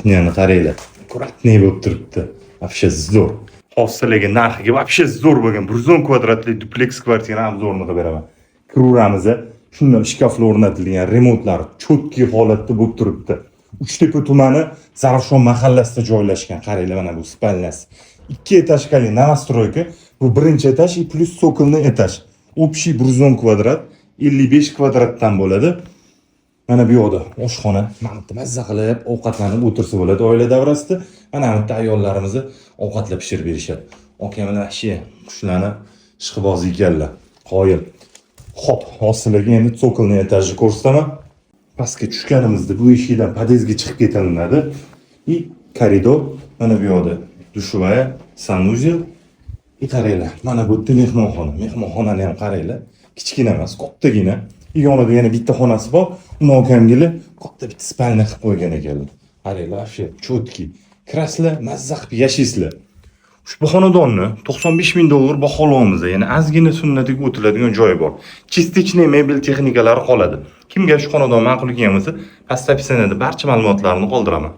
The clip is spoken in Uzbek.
Кухня ni qaranglar. Аккуратный bo'lib turibdi. Вообще zo'r. Hozir sizlarga narxiga вообще zo'r bo'lgan 110 kvadratli dupleks kvartira обзор ini qilib beraman. Kiraveramiz, shundan shkaflar o'rnatilgan, remontlar чёткий holatda bo'lib turibdi. Uchtepa tumani, Zarafshon mahallasida joylashgan. Qaranglar, mana bu спальня si. Ikki этажка li новостройка. Bu birinchi этаж и плюс цокольный этаж. Общий 110 kvadrat, 55 kvadratdan bo'ladi. Mana bu yoqda oshxona. Mana bu yerda mazza qilib ovqatlanib o'tirsa bo'ladi oila davrasida. Mana bu yerda ayollarimizni ovqatlar pishirib berishadi. Akam bilan вообще qushlarni ishqibozi ekanlar. Qoyil. Xo'p, hozir sizlarga endi цокольный этаж ni ko'rsataman. Pastga tushganimizda bu eshikdan podyezdga chiqib ketilinadi. И koridor, mana bu yoqda душевая, санузел. И qaranglar, mana bu yerda mehmonxona. Mehmonxonani ham qaranglar. Kichkina emas, kattagina. И yonida yana bitta xonasi bor. Uni akamgili katta bitta спальня qilib qo'ygan ekanlar. Qaranglar, вообще чёткий. Kirasizlar, mazza qilib yashaysizlar. Ushbu xonadonni 95 ming dollar baholayapmiz. Ya'ni ozgina sunnatiga o'tiladigan joyi bor. Частичный mebel texnikalari qoladi. Kimga shu xonadon ma'qul kelgan bo'lsa, pastda описание da barcha ma'lumotlarni qoldiraman.